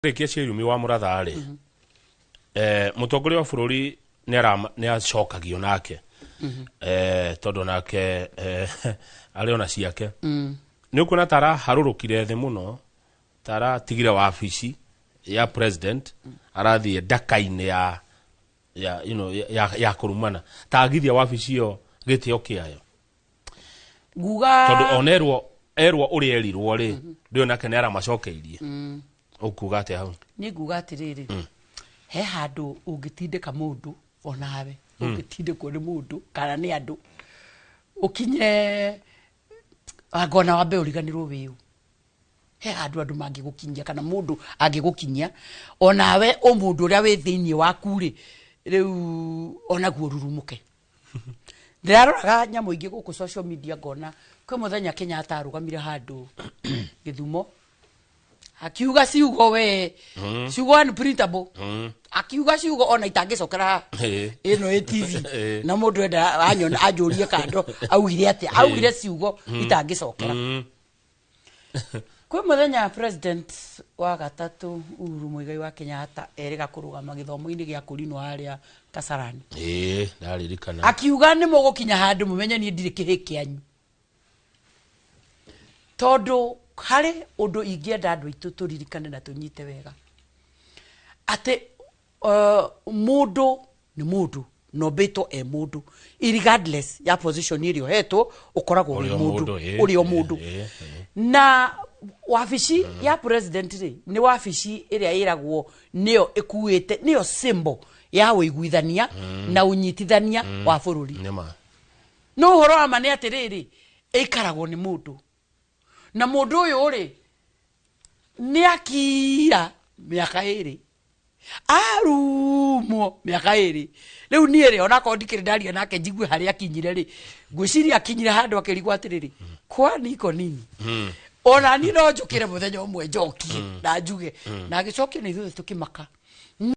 Rĩkia ciĩrumi wa mũratha rĩ, mũtongoria wa bũrũri nĩ acokagio nake, tondũ nake arĩ ona ciake. Nĩ ũkuona ta araharũrũkire thĩ mũno, ta aratigire wabici ya president, arathiĩ ndaka-inĩ ya you know, ya kũrumana, ta agithia wabici ĩyo gĩtĩo kĩayo. Nguga Tondũ ona erwo ũrĩa erirwo rĩ, ndĩo nake nĩ aramacokeirie. Ũkuga atĩa hau? Niĩ nguga atĩrĩrĩ, he handũ ũngĩtindĩka mũndũ, onawe ũngĩtindĩkwo nĩ mũndũ kana nĩ andũ, ũkinye angona wambe ũriganĩrwo wĩũ. He handũ andũ mangĩgũkinyia kana mũndũ angĩgũkinyia, onawe ũmũndũ ũrĩa wĩ thĩinĩ waku rĩ, rĩu onaguo ũrurumũke. Ndĩraroraga nyamũ ingĩ gũkũ social media, ngona kwĩ mũthenya Kenyatta arũgamire handũ Gĩthumo, akiuga ciugo, we, ciugo unprintable, akiuga ciugo ona itangĩcokera haha. Ĩno ĩ TV. Na mũndũ enda anyona anjũrie kando augire atĩa, augire ciugo itangĩcokera. Kwĩ mũthenya president wa gatatũ Uhuru Muigai wa Kenyatta erĩga kũrũgama gĩthomo-inĩ gĩa kũrinwo harĩa Kasarani. Ĩĩ, ndaririkana. Akiuga nĩ mũgũkinya handũ mũmenye niĩ ndirĩ kĩhĩ kĩanyu, tondũ harĩ ũndũ ingĩenda andũ aitũ tũririkane na tũnyite wega, atĩ mũndũ nĩ mũndũ na ũmbĩtwo e mũndũ irregardless ya position ĩrĩa ũhetwo, ũkoragwo wĩ ũrĩ o mũndũ. Mũndũ, Ũrĩ o mũndũ. Na wabici ya president rĩ, nĩ wabici ĩrĩa ĩragwo nĩyo ĩkuĩte, nĩyo symbol ya ũiguithania na ũnyitithania wa bũrũri. Nĩ ma. No ũhoro wa ma nĩ atĩrĩrĩ, ĩikaragwo nĩ mũndũ, na mũndũ ũyũ rĩ, nĩ akira mĩaka 2, arumwo mĩaka 2. Rĩu niĩ rĩ, onakorwo ndikĩrĩ ndaria nake njigue harĩa akinyire rĩ, ngwĩciria akinyire handũ akĩrigwo atĩrĩrĩ, kwani iko nini? Ona niĩ no njũkĩre mũthenya ũmwe njokie na njuge, na agĩcokia na ithuothe tũkĩmaka.